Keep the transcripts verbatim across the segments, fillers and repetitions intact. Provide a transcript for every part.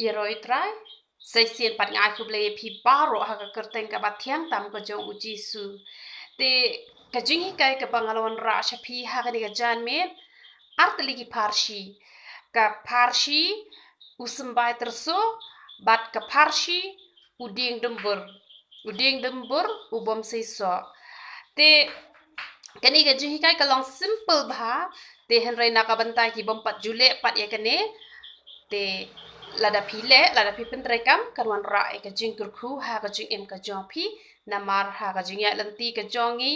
Ïaroh ïa u Trai. Sa shisien pat nga ai khublei ïa phi baroh ha ka kyrteng kaba thiang tam ka jong u Jisu. Te ka jinghikai kaba nga la wanrah sha phi ha kane ka janmiet, ar tylli ki pharshi. Ka pharshi u symbai tyrso bad ka pharshi u dieng dymbur. U dieng dymbur u bym seisoh. Te kane ka jinghikai ka long simple bha, te hynrei na ka bynta ki bym pat ju leh pat ïa kane, te lada phi leh, lada phi pyntreikam, kan wanrah ïa ka jingkyrkhu ha ka jingim ka jong phi. Namar ha ka jingïaid lynti ka jong ngi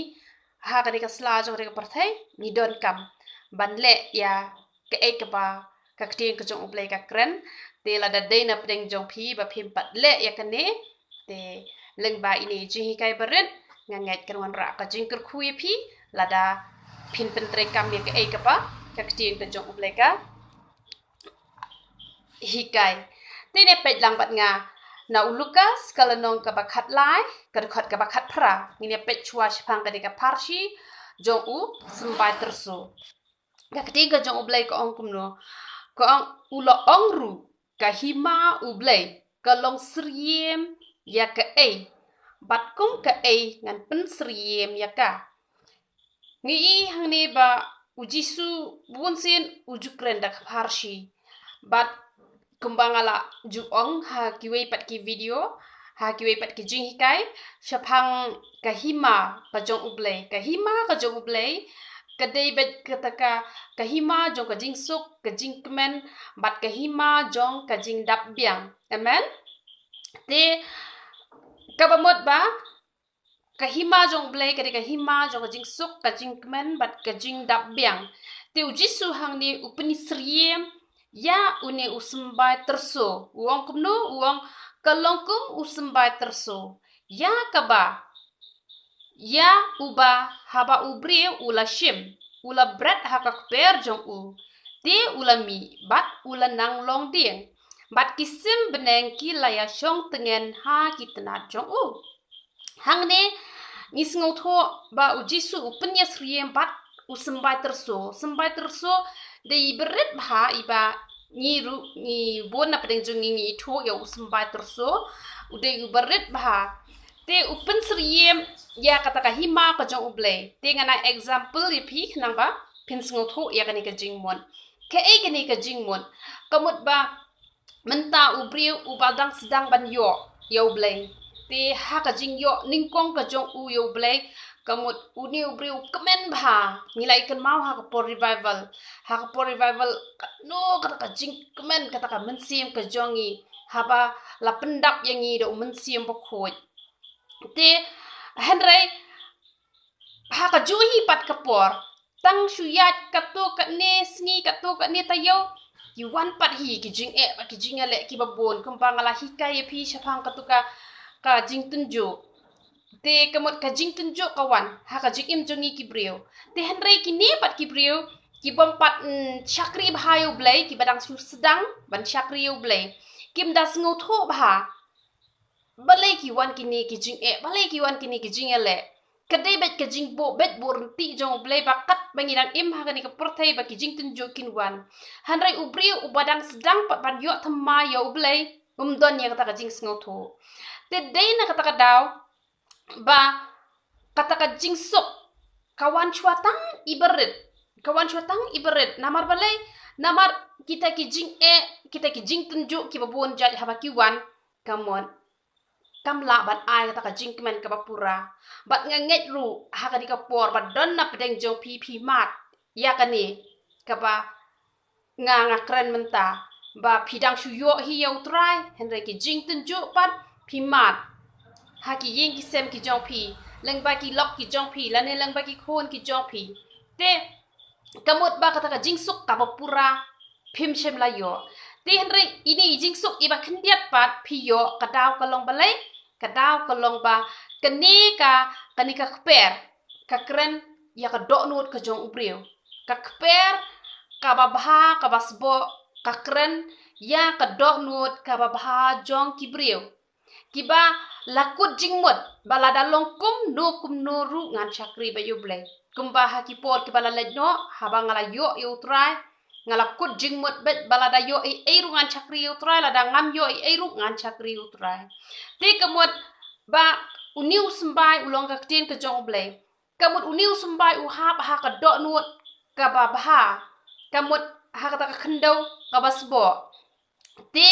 ha kane ka sla jong kane ka pyrthei, ngi donkam ban leh ïa kaei kaba ka ktien ka jong U Blei ka kren. Te lada dei na pdeng jong phi ba phim pat leh ïa kane, te lyngba ine i jinghikai barit, nga ngeit kan wanrah ka jingkyrkhu ïa phi lada phin pyntreikam ïa kaei kaba ka ktien ka jong U Blei ka hikai. Te ngin ïa peit lang bad nga na u Lukas ka lynnong kaba khatlai, ka dkhot kaba khatphra. Ngin ïa peit shuwa shaphang kane ka pharshi jong u symbai tyrso. Ka ktien ka jong U Blei ka ong kumno? Ka ong, u la ong ruh, ka hima U Blei ka long syriem ïa kaei, bad kum kaei ngan pynsyriem ïa ka. Ngi i hangne ba u Jisu bunsien u ju kren da ka pharshi. Bad kumba nga la ju ong ha kiwei pat ki video, ha kiwei pat ki jinghikai, shaphang ka hima ka jong U Blei. Ka hima ka jong U Blei ka dei beit kata ka, ka hima jong ka jingsuk, ka jingkmen, bad ka hima jong ka jingdap biang. Amen. Te kaba mut ba ka hima jong U Blei ka dei ka hima jong ka jingsuk, ka jingkmen bad ka jingdap biang. Te u Jisu hangne u pynsyriem ïa une u symbai tyrso. U ong kumno? U ong, ka long kum u symbai tyrso ïa kaba, ïa uba haba u briew u la shim, u la bret ha ka kper jong u, te u la mih bad u la nang long dieng. Bad ki sim bneng ki la ïa shong tngen ha ki tnat jong u. Hangne ngi sngewthuh ba u Jisu u pynïasyriem bad u symbai tyrso. Symbai tyrso dei i barit bha iba ngi ruh ngi bun na pdeng jong ngi ngi ithuh ïa u symbai tyrso. U dei u barit bha. Te u pynsyriem ïa kata ka hima ka jong U Blei. Te ngan ai example ïa phi khnang ba phin sngewthuh ïa kane ka jingmut. Kaei kane ka jingmut? Ka mut ba mynta u briew uba dang sdang ban ïoh ïa U Blei. Te ha ka jingïoh nyngkong ka jong u ïa U Blei, ka mut une u briew u kmen bha. Ngi la ïa kynmaw ha ka por revival. Ha ka por revival, katno kata ka jingkmen kata ka mynsiem ka jong ngi, haba la pyndap ïa ngi da u Mynsiem Bakhuid. Te hynrei ha kajuh hi pat ka por, tang shu ïaid katto katne sngi, katto katne taïew, ki wan pat hi ki jingeh bad ki jingïaleh kiba bun, kumba nga la hikai ïa phi shaphang katto ka, ka jingtynjuh. Te ka mut ka jingtynjuh ka wan ha ka jingim jong ngi ki briew. Te hynrei kine pat ki briew ki bym pat, mm, shakri bha ïa U Blei, kiba dang shu sdang ban shakri ïa U Blei, kim da sngewthuh bha balei ki wan kine ki jingeh, balei ki wan kine ki jingïaleh. Ka dei beit ka jingbuh beit buh ryntih jong U Blei ba katba ngi dang im ha kane ka pyrthei ba ki jingtynjuh kin wan. Hynrei u briew uba dang sdang pat ban ïoh thymmai ïa U Blei, um don ïa kata ka jingsngewthuh. Te dei na kata ka daw ba kata ka jingsuk ka wan shuwa tang i barit. Ka wan shuwa tang i barit. Namar balei? Namar kita ki jingeh, kita ki jingtynjuh kiba bun jait haba ki wan, ka mut kam lah ban ai kata ka jingkmen kaba pura. Bad nga ngeit ruh ha kane ka por ba don na pdeng jong phi phi mad ïa kane kaba nga, nga kren mynta, ba phi dang shu ïoh hi ïa U Trai, hynrei ki jingtynjuh pat phi mad ha ki ïing ki sem ki jong phi, lyngba ki lok ki jong phi, lane lyngba ki khun ki jong phi. Te ka mut ba kata ka jingsuk kaba pura phim shym la ïoh. Te hynrei ine i jingsuk iba khyndiat pat phi ïoh, ka daw ka long balei? Ka daw ka long ba kane ka, kane ka kper ka kren ïa ka dohnud ka jong u briew. Ka kper kaba bha kaba sboh ka kren ïa ka dohnud kaba bha jong ki briew kiba la kut jingmut ba lada long kumno kumno ruh ngan shakri bad ïa U Blei. Kumba ha ki por kiba la leit noh, haba nga la ïoh ïa u Trai, nga la kut jingmut beit ba lada ïoh ei ei ruh ngan shakri ïa u Trai, lada ngam ïoh ei ei ruh ngan shakri ïa u Trai. Te ka mut ba une u symbai u long ka ktien ka jong U Blei. Ka mut une u symbai u hap ha ka dohnud kaba bha. Ka mut ha kata ka khyndew kaba sboh. Te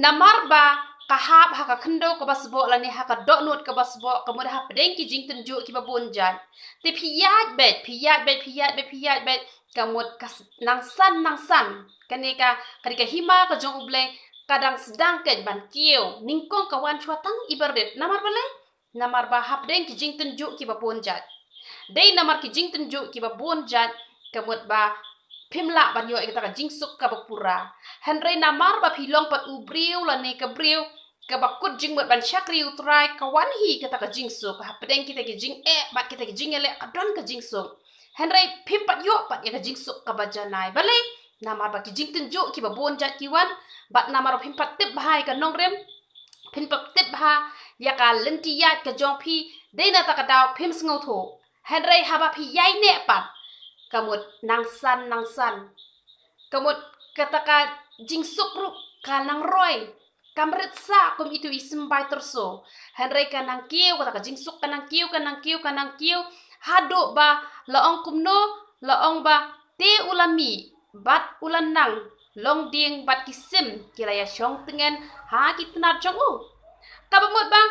namar ba ka hap ha ka khyndew kaba sboh lane ha ka dohnud kaba sboh, ka mut hapdeng ki jingtynjuh kiba bun jait. Te phi ïaid beit, phi ïaid beit, phi ïaid beit, phi ïaid beit. Ka mut ka s-, nang san, nang san. Kane ka, kane ka hima ka jong U Blei, ka dang sdang keiñ ban kiew. Nyngkong ka wan shuwa tang iba rit. Namar balei? Namar ba hapdeng ki jingtynjuh kiba bun jait. Dei namar ki jingtynjuh kiba bun jait, ka mut ba phim lah ban ïoh ïa kata ka jingsuk kaba pura. Hynrei namar ba phi long pat u briew lane ka briew kaba kut jingmut ban shakri ïa u Trai, ka wan hi kata ka jingsuk. Hapdeng kita ki jingeh bad kita ki jingïaleh ka don ka jingsuk. Hynrei phim pat ïoh pat ïa ka jingsuk kaba janai. Balei? Namar ba ki jingtynjuh kiba bun jait ki wan, bad namar ba phim pat tip bha ïa ka nongrim, phim pat tip bha ïa ka lynti ïaid ka jong phi, dei na kata ka daw phim sngewthuh. Hynrei haba phi ïaineh pat, ka mut nang san, nang san. Ka mut kata ka jingsuk ruh ka nang roi. Kam rit sah kum itu i symbai tyrso. Hynrei ka nang kiew, kata ka jingsuk ka nang kiew, ka nang kiew, ka nang kiew. Haduh ba la ong kumno, la ong ba te u la mih bad u la nang, long dieng bad ki sim ki la ïashong tngen ha ki tnat jong u. Kaba mut ba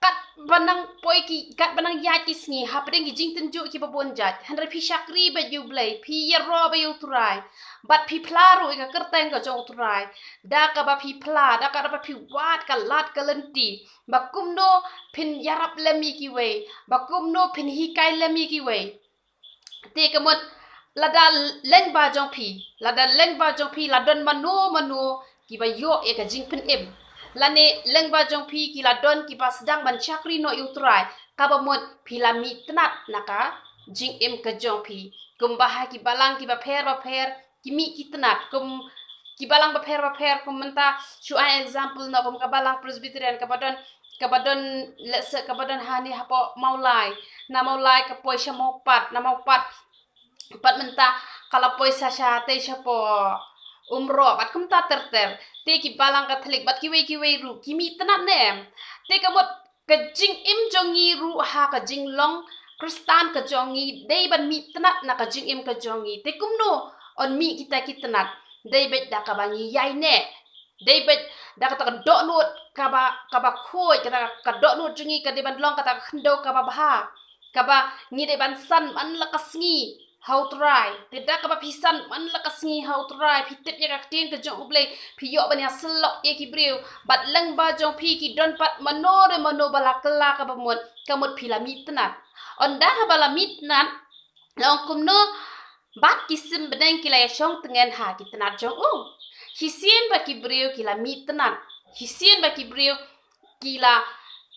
katba nang poi ki, katba nang ïaid ki sngi hapdeng ki jingtynjuh kiba bun jait, hynrei phi shakri beit ïa U Blei, phi ïaroh beit ïa u Trai, bad phi phla ruh ïa ka kyrteng ka jong u Trai. Da kaba phi phla, da kaba phi wad ka lad ka lynti ba kumno phin ïarap lem ïa kiwei, ba kumno phin hikai lem ïa kiwei. Te ka mut lada lyngba jong phi, lada lyngba jong phi la don mano mano kiba ïoh ïa ka jingpynim, lane lyngba jong phi ki la don kiba sdang ban shakri noh ïa u Trai, kaba mut phi la mih tnat na ka jingim ka jong phi. Kumba ha ki balang kiba pher ba pher ki mih ki tnat, kum ki balang ba pher ba pher, kum mynta shu ai example noh kum ka balang Presbyterian kaba don, kaba don, let's say, kaba don hangne hapoh Mawlai. Na Mawlai ka poi sha Mawpat, na Mawpat pat mynta ka la poi sa shatei shapoh Umroi bad kumta ter ter. Te ki balang Katholik bad kiwei kiwei ruh ki mih tnat ne em. Te ka mut ka jingim jong ngi ruh ha ka jinglong Khristan ka jong ngi dei ban mih tnat na ka jingim ka jong ngi. Te kumno yn mih kita ki tnat? Dei beit da kaba ngi ïaineh. Dei beit da kata ka dohnud kaba, kaba khuid, kata ka dohnud jong ngi ka dei ban long kata ka khyndew kaba bha, kaba ngi dei ban san man la ka sngi ha u Trai. Te da kaba phi san man la ka sngi ha u Trai, phi tip ïa ka ktien ka jong U Blei, phi ïoh ban ïasyllok ïa ki briew, bad lyngba jong phi ki don pat mano re mano ba la kylla kaba mut, ka mut phi la mih tnat. Ynda haba la mih tnat, la ong kumno? Bad ki sim bneng ki la ïashong tngen ha ki tnat jong u. Shisien ba ki briew ki la mih tnat, shisien ba ki briew ki la,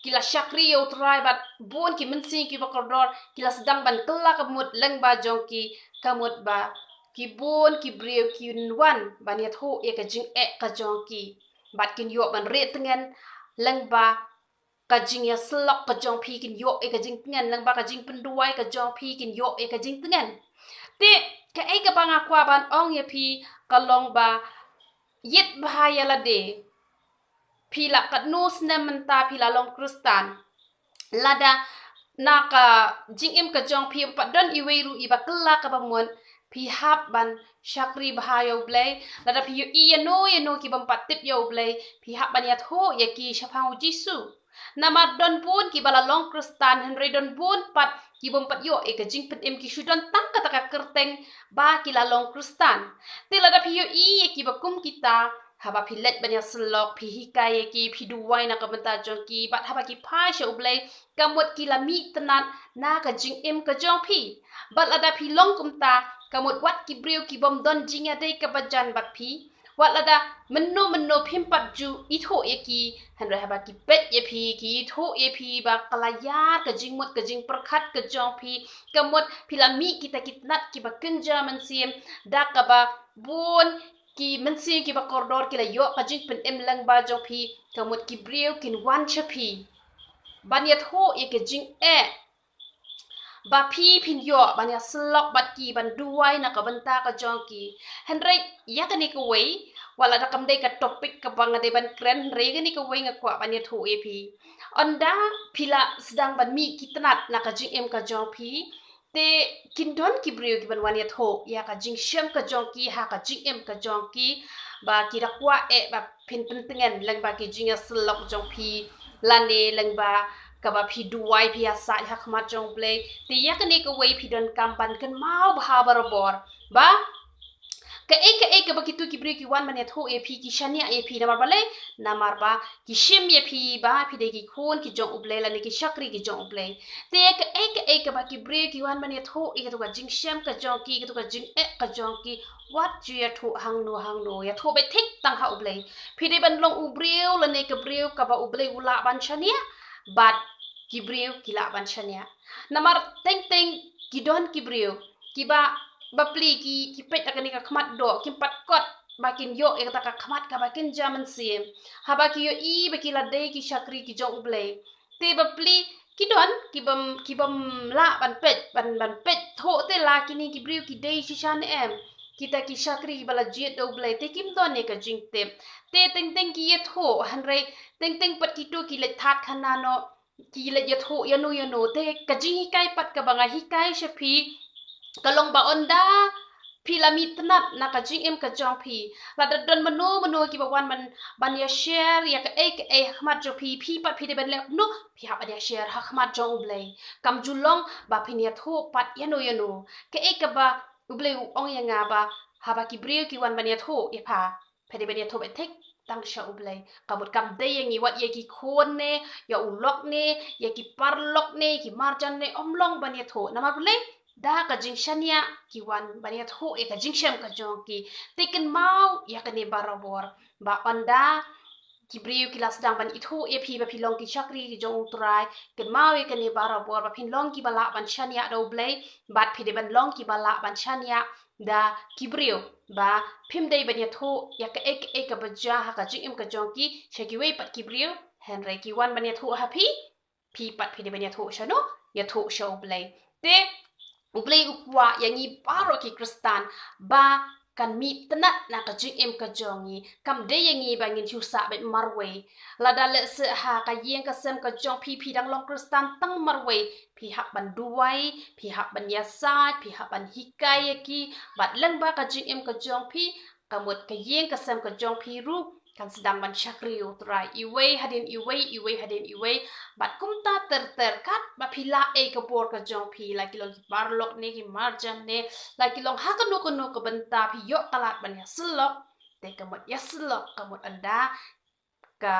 ki la shakri ïa u Trai bad bun ki mynsiem kiba kordor ki la sdang ban kylla kaba mut lyngba jong ki, ka mut ba ki bun ki briew kin wan ban ïathuh ïa ka jingeh ka jong ki, bad kin ïoh ban rieh tngen lyngba ka jingïasyllok ka jong phi, kin ïoh ïa ka jingtngen, lyngba ka jingpynduwai ka jong phi kin ïoh ïa ka jingtngen. Te kaei kaba nga kwah ban ong ïa phi ka long ba ïit bha ïa lade. Phi la katno snem mynta phi la long Khristan, lada na ka jingim ka jong phi ym pat don iwei ruh iba kylla kaba mut, phi hap ban shakri bha ïa U Blei. Lada phi ïohi ïano ïano ki bym pat tip ïa U Blei, phi hap ban ïathuh ïa ki shaphang U Jisu. Namar don bun kiba la long Khristan hynrei don bun pat ki bym pat ïoh ïa ka jingpynim, ki shu don tang kata ka kyrteng ba ki la long Khristan. Te lada phi ïohi ïa kiba kum kita, haba phi leit ban ïasyllok, phi hikai ïa ki, phi duwai na ka bynta jong ki, bad haba ki phai sha U Blei, ka mut ki la mih tnat na ka jingim ka jong phi. Bad lada phi long kumta, ka mut wat ki briew ki bym don jingïadei kaba jan bad phi, wat lada mynno mynno phim pat ju ithuh ïa ki, hynrei haba ki peit ïa phi, ki ithuh ïa phi ba ka la ïar ka jingmut ka jingpyrkhat ka jong phi, ka mut phi la mih kita ki tnat kiba kynja mynsiem, da kaba bun ki mynsiem kiba kordor ki la ïoh ka jingpynim lyngba jong phi, ka mut ki briew kin wan sha phi ban ïathuh ïa ka jingeh ba phi phin ïoh ban ïa syllok bad ki, ban duwai na ka bynta ka jong ki. Hynrei ïa kane kawei, wat la da kam dei ka topic kaba nga dei ban kren, hynrei ïa kane kawei nga kwah ban ïathuh ïa phi. Ynda phi la sdang ban mih ki tnat na ka jingim ka jong phi, te kin don ki briew ki ban wan ïathuh ïa ka jingshem ka jong ki ha ka jingim ka jong ki, ba ki da kwah eh ba phin pyntngen lyngba ki jingïasyllok jong phi, lane lyngba kaba phi duwai, phi ïasaid ha khmat jong U Blei. Te ïa kane kawei phi donkam ban kynmaw bha barabor ba kaei kaei kaba kito ki briew ki wan ban ïathuh ïa phi, ki shaniah ïa phi, namar balei? Namar ba ki shim ïa phi ba phi dei ki khun ki jong U Blei lane ki shakri ki jong U Blei. Te kaei kaei kaba ki briew ki wan ban ïathuh ïa kato ka jingshem ka jong ki, kato ka jingeh ka jong ki, wat ju ïathuh hangno hangno, ïathuh beit thik tang ha U Blei. Phi dei ban long u briew lane ka briew kaba U Blei u lah ban shaniah, bad ki briew ki lah ban shaniah. Namar teng teng ki don ki briew kiba, bapli ki, ki peit ha kane ka khmat doh, kim pat kot ba kin ïoh ïa kata ka khmat kaba kin ja mynsiem. Haba ki ïohi ba ki la dei ki shakri ki jong U Blei, te bapli ki don ki bym, ki bym lah ban peit, ban, ban peit thuh te la kine ki briew ki dei shisha ne em, kita ki shakri kiba la jied da U Blei, te kim don ïa ka jingtip. Te teng teng ki ïathuh, hynrei teng teng pat kito ki leit thad khana noh, ki leit ïathuh ïano ïano. Te ka jinghikai pat kaba nga hikai sha phi ka long ba ynda phi la mih tnat na ka jingim ka jong phi, lada don mano mano kiba wan ban, ban ïa share ïa kaei kaei ha khmat jong phi, phi pat phi dei ban leh kumno? Phi hap ban ïa share ha khmat jong U Blei. Kam ju long ba phin ïathuh pat ïano ïano. Kaei kaba U Blei u ong ïa nga ba haba ki briew ki wan ban ïathuh ïa pha, phi dei ban ïathuh beit thik tang sha U Blei. Ka mut kam dei ïa ngi, wat ïa ki khun ne, ïa u lok ne, ïa ki paralok ne, ki marjan ne, ym long ban ïathuh. Namar balei? Da ka jingshaniah ki wan ban ïathuh ïa ka jingshem ka jong ki. Te kynmaw ïa kane barabor, ba ynda ki briew ki la sdang ban ithuh ïa phi ba phi long ki shakri ki jong U Trai, kynmaw ïa kane barabor, ba phin long kiba lah ban shaniah da U Blei, bad phi dei ban long kiba lah ban shaniah da ki briew, ba phim dei ban ïathuh ïa kaei kaei kaba jia ha ka jingim ka jong ki sha kiwei pat ki briew, hynrei ki wan ban ïathuh ha phi, phi pat phi dei ban ïathuh shano? Ïathuh sha U Blei. Te U Blei u kwah ïa ngi baroh ki Khristan ba kan mih tnat na ka jingim ka jong ngi. Kam dei ïa ngi ba ngin shu sah beit marwei. Lada lehse ha ka ïing ka sem ka jong phi, phi dang long Khristan tang marwei, phi hap ban duwai, phi hap ban ïasaid, phi hap ban hikai ïa ki, bad lyngba ka jingim ka jong phi, ka mut ka ïing ka sem ka jong phi ruh kan sdang ban shakri U Trai, iwei hadien iwei, iwei hadien iwei. Bad kumta ter ter, katba phi lah ei ka bor ka jong phi, la ki long ki paralok ne, ki marjan ne, la ki long ha kano kano ka bynta phi ïoh ka lad ban ïasyllok, te ka mut ïasyllok ka mut ynda ka,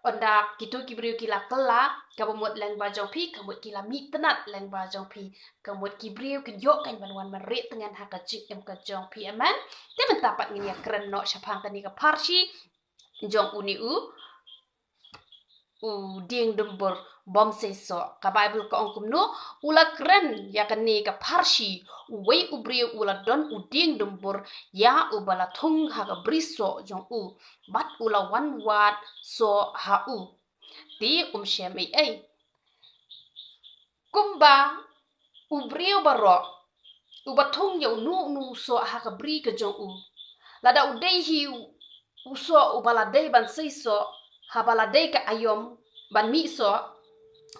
ynda kito ki briew ki la kylla, kaba mut lyngba jong phi, ka mut ki la mih tnat lyngba jong phi, ka mut ki briew kin ïoh kan ban wan ban rieh tngen ha ka jingim ka jong phi. Amen. Te mynta pat ngin ïa kren noh shaphang kane ka pharshi jong une u, u dieng dumbur bym seisoh. Ka Baibl ka ong kumno? U la kren ïa kane ka pharshi, uwei u briew u la don u dieng dumbur ïa uba la thung ha ka bri soh jong u, bad u la wan wad soh ha u. Te um shem ei ei. Kumba u briew baroh uba thung ïa uno uno u soh ha ka bri ka jong u, lada u dei hi u, u soh uba la dei ban seisoh, haba la dei ka aïom ban mih soh,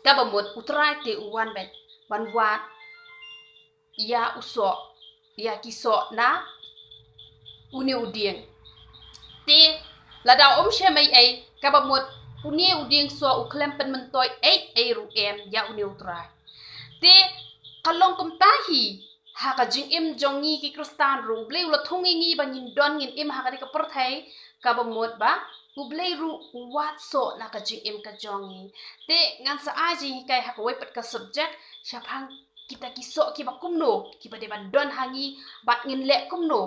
kaba mut U Trai te u wan beit ban wad ïa u soh, ïa ki soh na une u dieng. Te lada um shem ei ei, kaba mut une u dieng soh u khlem pynmyntoi ei ei ruh em ïa une U Trai. Te ka long kumta hi ha ka jingim jong ngi ki Khristan ruh. U Blei u la thung ïa ngi ba ngin don, ngin im ha kane ka pyrthei, kaba mut ba U Blei ruh u wad soh na ka jingim ka jong ngi. Te ngan sa ai jinghikai ha kawei pat ka subject shaphang kita ki soh kiba kumno kiba dei ban don ha ngi, bad ngin leh kumno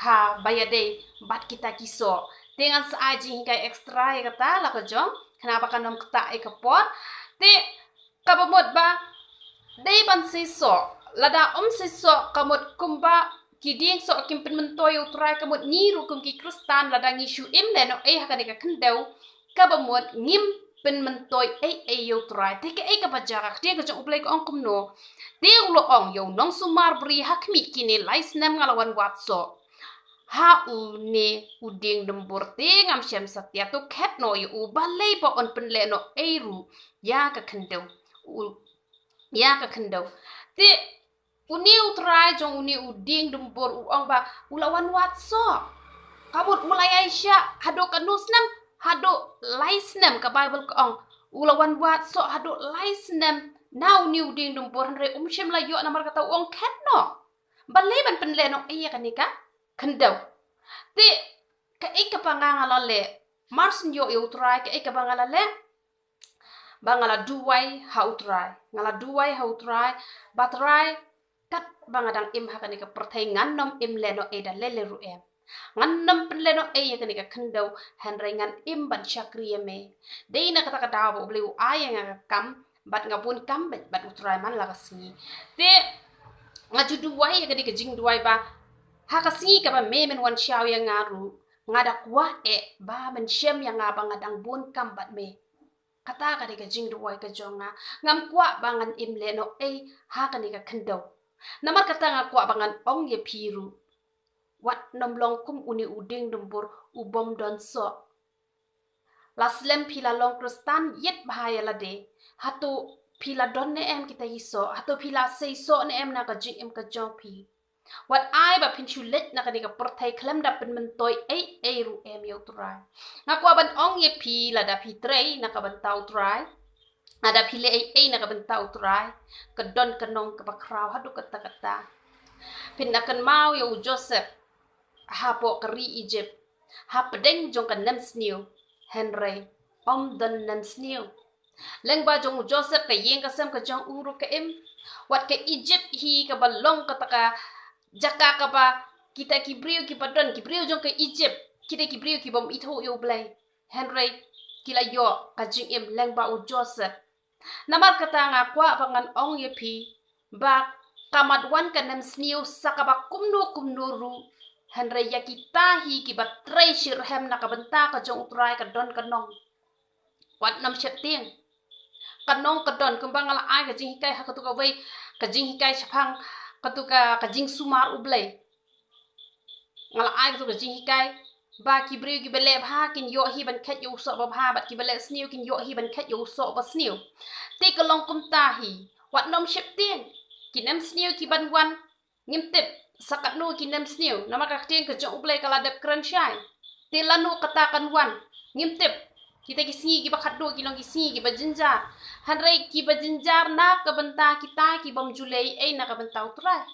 haba ïadei bad kita ki soh. Te ngan sa ai jinghikai extra ïa kata la ka jong, khnang ba kan ym ktah ïa ka por. Te kaba mut ba dei ban seisoh, lada um seisoh, ka mut kumba ki dieng soh kim pynmyntoi ïa U Trai, ka mut ngi ruh kum ki Khristan, lada ngi shu im lehnoh ei ha kane ka khyndew, kaba mut ngim pynmyntoi ei ei ïa u Trai. Te kaei kaba jia, ka ktien ka jong U Blei ka ong kumno? Te u la ong ïa u nongsumar bri, ha khmih kine lai snem nga la wan wad soh ha une u dieng dymbur, te ngam shem satia, to khet noh ïa u, balei ba yn pynleh noh ei ruh ïa ka khyndew, u, ïa ka khyndew. Te une u trai jong une u dieng dymbur u ong ba u la wan wad soh. Ka mut u la ïaishah haduh katno snem? Haduh lai snem, ka Baibl ka ong u la wan wad soh haduh lai snem na une u dieng dymbur, hynrei um shym la ïoh, namar kata u ong khet noh. Balei ban pynleh noh ei ïa kane ka khyndew? Te kaei kaba nga, nga la leh, mar shu ïoh ïa u Trai, kaei kaba nga la leh? Ba nga la duwai ha u Trai. Nga la duwai ha u Trai. Ba Trai, katba nga dang im ha kane ka pyrthei ngan nym im leh noh ei da lei lei ruh em. Ngan nym pynleh noh ei ïa kane ka khyndew, hynrei ngan im ban shakri ïa me. Dei na kata ka daw ba U Blei u ai ïa nga ka kam, bad nga bun kam bad, bad u Trai man la ka sngi. Te nga ju duwai ïa kane ka jingduwai ba ha ka sngi kaba me men wan shaw ïa nga ruh, nga da kwah eh ba men shem ïa nga ba nga dang bun kam bad me. Kata ka dei ka jingduwai ka jong nga. Ngam kwah ba ngan im leh noh ei ha kane ka khyndew. Namar kata nga kwah ba ngan ong ïa phi ruh, wat nym long kum une u dieng dymbur u bym don soh. La slem phi la long Khristan, ïit bha ïa lade. Hato phi la don ne em kita ki soh? Hato phi la sei soh ne em na ka jingim ka jong phi? Wat ai ba phin shu leit na kane ka pyrthei khlem da pynmyntoi ei ei ruh em ïa u Trai. Nga kwah ban ong ïa phi, lada phi trei na ka bynta u Trai, lada phi leh ei ei na ka bynta u Trai, ka don ka nong kaba khraw haduh katta katta. Phin da kynmaw ïa u Joseph hapoh ka ri Egypt, hapdeng jong ka nemsniew, hynrei um don nemsniew. Lyngba jong u Joseph ka ïing ka sem ka jong u ruh ka im. Wat ka Egypt hi kaba long kata ka jaka kaba kita ki briew kiba don, ki briew jong ka Egypt, kita ki briew ki bym ithuh ïa u Blei, hynrei ki la ïoh ka jingim lyngba u Joseph. Namar kata nga kwah ba ngan ong ïa phi ba ka mat wan ka nemsniew sa kaba kumno kumno ruh, hynrei ïa kita hi kiba trei shitrhem na ka bynta ka jong u Trai ka don ka nong. Wat nym sheptieng. Ka nong ka don, kumba nga la ai ka jinghikai ha katu kawei ka jinghikai shaphang katu ka, ka jingsumar U Blei. Nga la ai katu ka jinghikai ba ki briew kiba leh bha kin ïoh hi ban khet ïa u soh babha, bad kiba leh sniew kin ïoh hi ban khet ïa u soh basniew. Te ka long kumta hi. Wat nym sheptieng. Ki nemsniew ki ban wan, ngim tip sa katno ki nemsniew, namar ka ktien ka jong U Blei ka la dep kren shai. Te lano kata kan wan, ngim tip. Kita ki sngi kiba khatduh ki long ki sngi kiba jynjar. Hynrei kiba jynjar na ka bynta kita ki bym ju leh ei ei na ka bynta u Trai.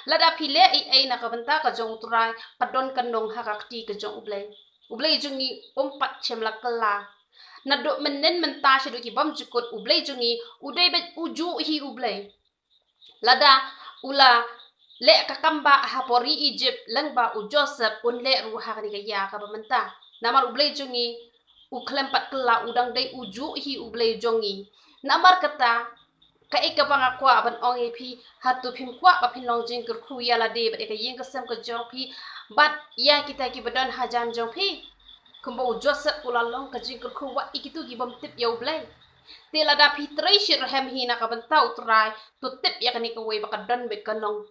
Lada phi leh ei ei na ka bynta ka jong u Trai, ka don ka nong ha ka kti ka jong U Blei. U Blei jong ngi um pat shym la kylla. Naduh mynnin mynta shaduh ki bymjukut, U Blei jong ngi u dei beit ujuh hi U Blei. Lada u la leh ka kam ba hapoh ri Egypt lyngba u Joseph, un leh ruh ha kane ka ïa kaba mynta. Namar U Blei jong ngi u khlem pat kylla, u dang dei ujuh hi U Blei jong ngi. Namar kata, kaei kaba nga kwah ban ong ïa phi, hato phim kwah ba phin long jingkyrkhu ïa lade bad ïa ka ïing ka sem ka jong phi bad ïa kita kiba don hajan jong phi? Kumba u Joseph u la long ka jingkyrkhu wat ïa kitu ki bym tip ïa U Blei. Te lada phi trei shitrhem hi na ka bynta u Trai, to tip ïa kane kawei ba ka don beit ka nong.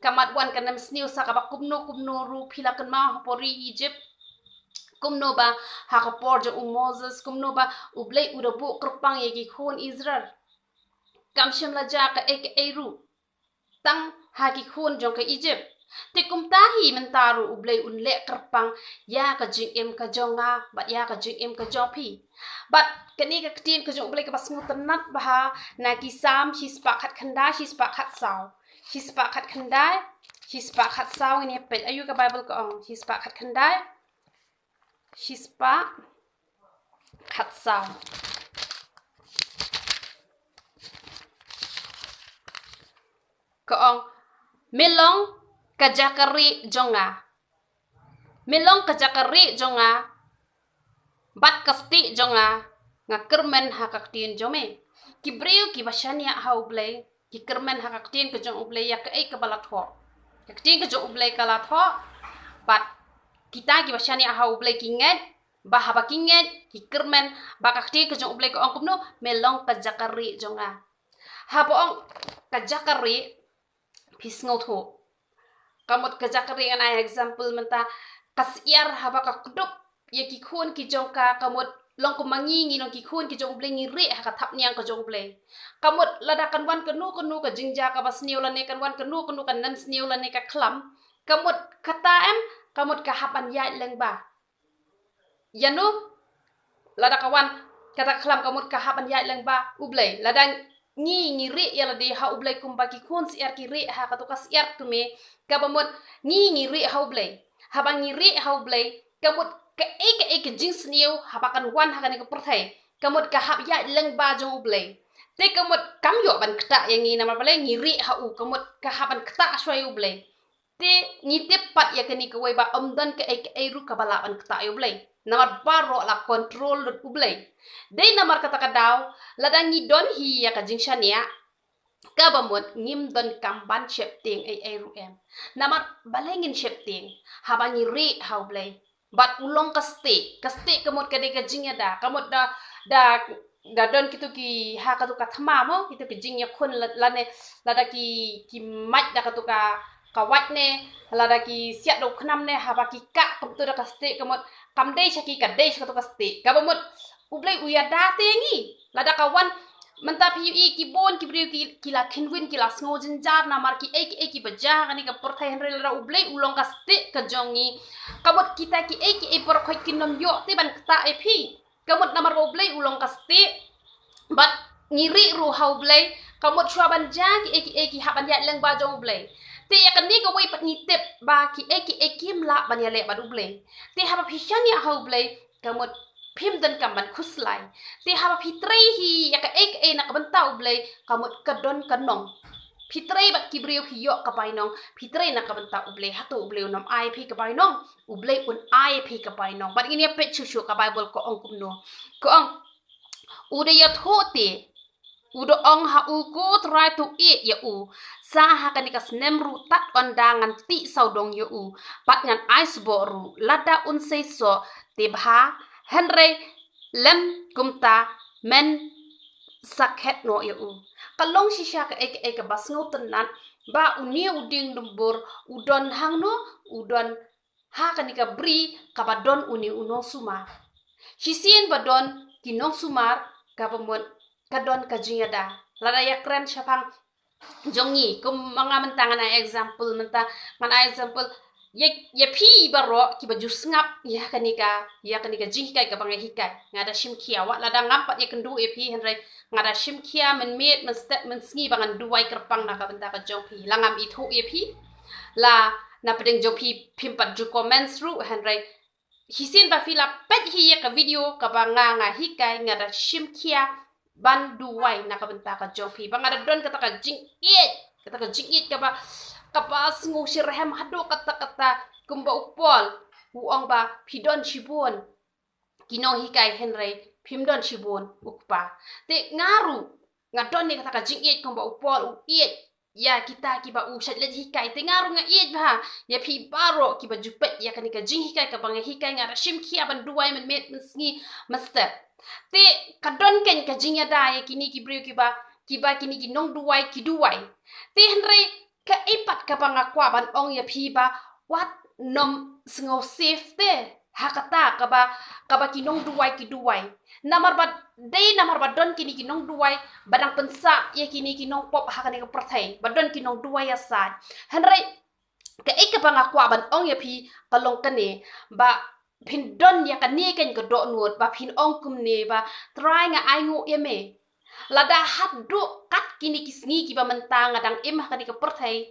Ka mat wan ka nemsniew sa kaba kumno kumno ruh, phi la kynmaw hapoh ri Egypt, kumno ba ha ka por jong u Moses, kumno ba U Blei u da buh kyrpang ïa ki khun Israel. Kam shym la jia kaei kaei ruh tang ha ki khun jong ka Egypt. Te kumta hi mynta ruh U Blei un leh kyrpang ïa ka jingim ka jong nga bad ïa ka jingim ka jong phi. Bad kane ka ktien ka jong U Blei kaba sngewtynnat bha na ki Salm shispah khatkhyndai, shispah khatsaw. Shispah khatkhyndai, shispah khatsaw, ngin ïa peit aïu ka Baibl ka ong. Shispah khatkhyndai, shispah khatsaw. Ka ong, me long ka jaka rieh jong nga. Me long ka jaka rieh jong nga bad ka stieh jong nga, nga kyrmen ha ka ktien jong me. Ki briew kiba shaniah ha U Blei ki kyrmen ha ka ktien ka jong U Blei ïa kaei kaba la thoh. Ka ktien ka jong U Blei ka la thoh, bad kita kiba shaniah ha U Blei ki ngeit ba haba ki ngeit ki kyrmen, ba ka ktien ka jong U Blei ka ong kumno, me long ka jaka rieh jong nga. Haba ong ka jaka rieh, phi sngewthuh. Ka mut ka jaka rieh, ngan ai example mynta, ka syiar haba ka kdup ïa ki khun ki jong ka, ka mut long kum ma ngi, ngi long ki khun ki jong U Blei, ngi rieh ha ka thapniang ka jong U Blei. Ka mut lada kan wan kano kano ka jingjia kaba sniew lane kan wan kano kano ka nemsniew lane ka khlam, ka mut kata em, ka mut ka hap ban ïaid lyngba. Ïa no, lada ka wan kata ka khlam, ka mut ka hap ban ïaid lyngba U Blei. Lada ngi, ngi rieh ïa lade ha U Blei kumba ki khun syiar ki rieh ha kato ka syiar kmie, kaba mut ngi, ngi rieh ha U Blei. Haba ngi rieh ha U Blei, ka mut kaei kaei ka jingsniew haba kan wan ha kane ka pyrthei, ka mut ka hap ïaid lyngba jong U Blei. Te ka mut kam ïoh ban ktah ïa ngi namar balei, ngi rieh ha u, ka mut ka hap ban ktah shuwa ïa U Blei. Te ngi tip pat ïa kane kawei ba ym don kaei kaei ruh kaba lah ban ktah ïa U Blei, namar baroh la control lut U Blei. Dei namar kata ka daw, lada ngi don hi ïa ka jingshaniah, kaba mut ngim donkam ban sheptieng ei ei ruh em. Namar balei ngin sheptieng? Haba ngi rieh ha U Blei. Bad u long ka stieh, ka stieh ka mut ka dei ka jingïada, ka mut da, da, da don kito ki, ha kato ka thma mo, kito ki jingïakhun la-, lane, lada ki, ki mait da kato ka, ka wait ne, lada ki siat da u khnam ne, haba ki kah kumto da ka stieh, ka mut kam dei sha ki, ka dei sha kato ka stieh. Kaba mut U Blei u ïada te ngi. Lada ka wan, mynta phi ïohi ki bun ki briew ki, ki la khynwin, ki la sngew jynjar namar kiei kiei kiba jia ha kane ka pyrthei, hynrei lada U Blei u long ka stieh ka jong ngi, ka mut kita kiei kiei baroh khoit kin ym ïoh te ban ktah ïa phi. Ka mut namar ba U Blei u long ka stieh, bad ngi rieh ruh ha U Blei, ka mut shuwa ban jia kiei kiei ki hap ban ïaid lyngba jong U Blei. Te ïa kane kawei pat ngi tip ba kiei kiei kim lah ban ïaleh bad U Blei. Te haba phi shaniah ha U Blei, ka mut phim donkam ban khuslai. Te haba phi trei hi ïa kaei kaei na ka bynta U Blei, ka mut ka don ka nong. Phi trei bad ki briew phi ïoh ka bainong, phi trei na ka bynta U Blei, hato U Blei un ym ai phi ka bainong? U Blei un ai phi ka bainong. Bad ngin ïa peit shuh shuh ka Baibl ka ong kumno. Ka ong, u da ïathuh te, u da ong ha u, ko Trai, to ïeh ïa u. Sa ha kane ka snem ruh tad ynda ngan tih sawdong ïa u, bad ngan ai sboh ruh. Lada un seisoh te bha, hynrei lym kumta, men sa khet noh ïa u. Ka long shisha kaei kaei kaba sngewtynnat ba une u dieng dumbur u don hangno, u don ha kane ka bri kaba don une u nongsumar. Shisien ba don ki nongsumar, kaba mut ka don ka jingïada. Lada ïa kren shaphang jong ngi, kum ma nga mynta ngan ai example, mynta ngan ai example ïa, ïa phi baroh kiba ju sngap ïa kane ka, ïa kane ka jinghikai kaba nga hikai. Nga da shim khia, wat lada ngam pat ïakynduh ïa phi, hynrei nga da shim khia mynmiet mynstep mynsngi ba ngan duwai kyrpang na ka bynta ka jong phi. La ngam ithuh ïa phi, la na pdeng jong phi phim pat ju comments ruh, hynrei shisien ba phi la peit hi ïa ka video kaba nga, nga hikai, nga da shim khia ban duwai na ka bynta ka jong phi, ba nga da don kata ka jingïeit, kata ka jingïeit kaba, kaba sngewsyrhem haduh katta katta. Kumba u Paul u ong ba phi don shibun ki nonghikai, hynrei phim don shibun u Kpa. Te nga ruh nga don ïa kata ka jingïeit kumba u Paul u ïeit ïa kita kiba u shait leit hikai. Te nga ruh nga ïeit bha ïa phi baroh kiba ju peit ïa kane ka jinghikai kaba nga hikai. Nga da shim khia ban duwai mynmiet mynsngi mynstep. Te ka don keiñ ka jingïada ïa kine ki briew kiba, kiba kine ki nongduwai ki duwai. Te hynrei kaei pat kaba nga kwah ban ong ïa phi, ba wat nym sngew safe te ha kata kaba, kaba ki nongduwai ki duwai. Namar ba dei, namar ba don kine ki nongduwai ba dang pynsah ïa kine ki nongpop ha kane ka pyrthei, ba don ki nongduwai ïasaid. Hynrei kaei kaba nga kwah ban ong ïa phi ka long kane, ba phin don ïa kane keiñ ka dohnud ba phin ong kumne ba, Trai, nga ainguh ïa me. Lada haduh kat kine ki sngi kiba mynta nga dang im ha kane ka pyrthei,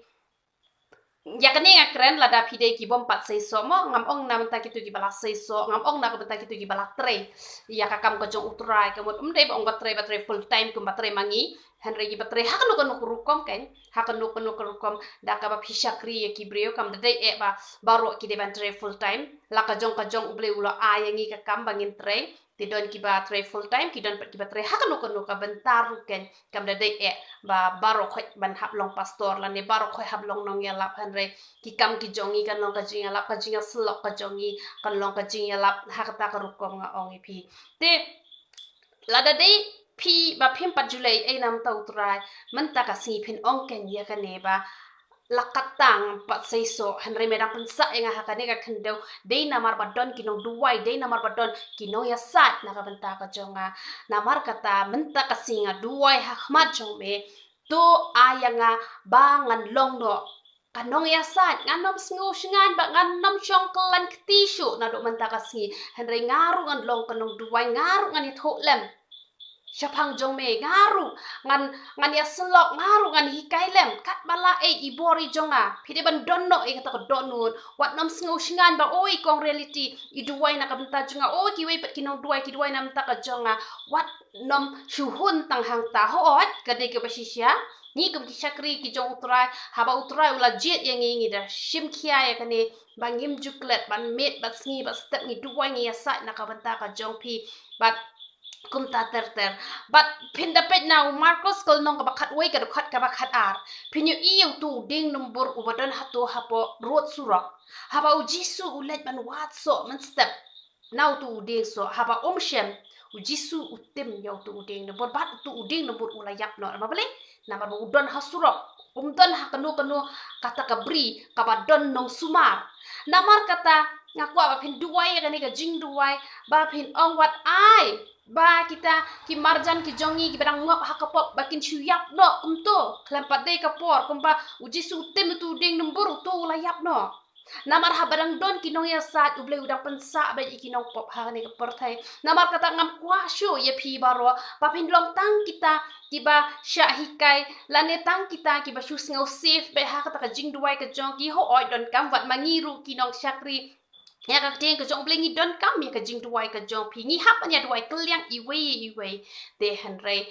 ïa kane nga kren lada phi dei ki bym pat seisoh mo, ngam ong na bynta kito kiba la seisoh, ngam ong na ka bynta kito kiba la trei ïa ka kam ka jong U Trai. Ka mut ym dei ba ong ba trei, ba trei full time kumba trei ma ngi, hynrei kiba trei ha kano kano ka rukom keiñ, ha kano kano ka rukom, da kaba phi shakri ïa ki briew. Kam da dei eh ba baroh ki dei ban trei full time. La ka jong ka jong U Blei u la ai ïa ngi ka kam ba ngin trei. Te don kiba trei full time, ki don pat kiba trei ha kano kano ka bynta ruh kein. Kam da dei eh ba baroh khoit ban hap long pastor lane baroh khoit hap long nongïalap, hynrei ki kam ki jong ngi kan long ka jingïalap, ka jingïasyllok ka jong ngi kan long ka jingïalap, ha kata ka rukom nga ong ïa phi. Te lada dei phi ba phim pat ju leh ei na ka bynta U Trai, mynta ka sngi phin ong kein ïa kane ba la kat tang pat seisoh, hynrei me dang pynsah ïa nga ha kane ka khyndew, dei namar ba don ki nongduwai, dei namar ba don ki nongïasaid na ka bynta ka jong nga. Namar kata mynta ka sngi nga duwai ha khmat jong me, to ai ïa nga ba ngan long noh ka nongïasaid, ngan ym sngew shngaiñ bad ngan ym shong kyllaiñ kti shuh naduh mynta ka sngi, hynrei nga ruh ngan long ka nongduwai, nga ruh ngan ïathuh lem shaphang jong me, nga ruh ngan, ngan ïasyllok, nga ruh ngan hikai lem katba la ei i bor i jong nga. Phi dei ban don noh ïa kata ka dohnud, wat nym sngew shngaiñ ba oi kong Reality i duwai na ka bynta jong nga, oi kiwei pat ki nongduwai ki duwai na ka bynta ka jong nga. Wat nym shu hun tang hangta, hooid ka dei kaba shisha. Ngi kum ki shakri ki jong U Trai, haba U Trai u la jied ïa ngi, ngi da shim khia ïa kane ba ngim ju klet ban miet bad sngi bad step, ngi duwai ngi ïasaid na ka bynta ka jong phi. Bad kumta ter ter. Bad phin da peit na u Markos ka lynnong kaba khatwei ka dkhot kaba khatar, phin ïohi ïa uto u dieng numbur uba don hato hapoh rud surok. Haba U Jisu u leit ban wad soh mynstep na uto u dieng soh, haba um shem, U Jisu u tim ïa uto u dieng numbur bad uto u dieng numbur u la ïap noh. Namar balei? Namar ba u don ha surok, um don ha kano kano kata ka bri kaba don nongsumar. Namar kata nga kwah ba phin duwai ïa kane ka jingduwai, ba phin ong wat ai ba kita ki marjan ki jong ngi kiba dang ngop ha ka pop ba kin shu ïap noh kumto, khlem pat dei ka por, kumba U Jisu u tim uto u dieng numbur, uto u la ïap noh. Namar haba dang don ki nongïasaid, U Blei u dang pynsah beit ïa ki nongpop ha kane ka pyrthei. Namar kata ngam kwah shuh ïa phi baroh ba phin long tang kita kiba shah hikai lane tang kita kiba shu sngew safe beit ha kata ka jingduwai ka jong ki. Hooid, donkam wat ma ngi ruh ki nongshakri ïa ka ktien ka jong U Blei, ngi donkam ïa ka jingduwai ka jong phi, ngi hap ban ïa duwai kylliang iwei ïa iwei. Te hynrei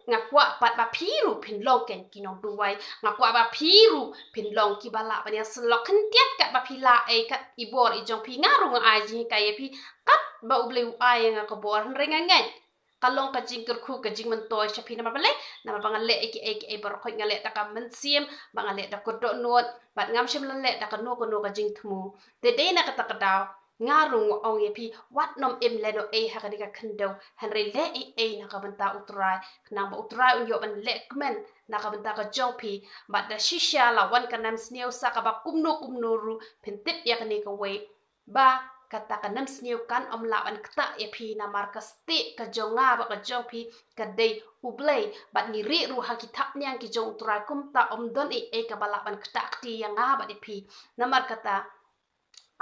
nga kwah pat ba phi ruh phin long kein ki nongduwai, nga kwah ba phi ruh phin long kiba lah ban ïasyllok khyndiat katba phi lah, ei, kat i bor i jong phi. Nga ruh nga ai jinghikai ïa phi katba U Blei u ai ïa nga ka bor, hynrei nga ngeit ka long ka jingkyrkhu ka jingmyntoi sha phi. Namar balei? Namar ba nga leh ïa kiei kiei baroh khoit nga leh da ka mynsiem, ba nga leh da ka dohnud, bad ngam shym la leh da kano kano ka jingthmu. Te dei na kata ka daw nga ruh nga ong ïa phi, wat nym im lehnohei ha kane ka khyndew, hynrei leh eiei na ka bynta U Trai, khnang ba U Trai un ïoh ban leh kmen na ka bynta ka jong phi. Bad da shisha la wan ka nemsniew sa kaba kumno kumno ruh, phin tip ïa kane kawei, ba kata ka nemsniew kan ym lah ban ktah ïa phi, namar ka stieh ka jong nga bad ka jong phi ka dei U Blei, bad ngi rieh ruh ha ki thapniang ki jong U Trai, kumta ym don eiei kaba lah ban ktah kti ïa nga bad ïa phi. Namar kata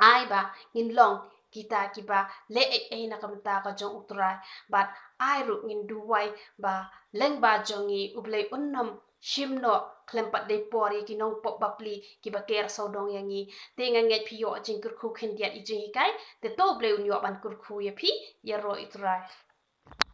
ai ba ngin long kita kiba leh eiei na ka bynta ka jong U Trai, bad ai ruh ngin duwai ba lyngba jong ngi U Blei un nym shim noh khlem pat dei por ïa ki nongpop bapli kiba ker sawdong ïa ngi. Te nga ngeit phi ïoh jingkyrkhu khyndiat i jinghikai, te to U Blei un ïoh ban kyrkhu ïa phi ïaroh, I Trai.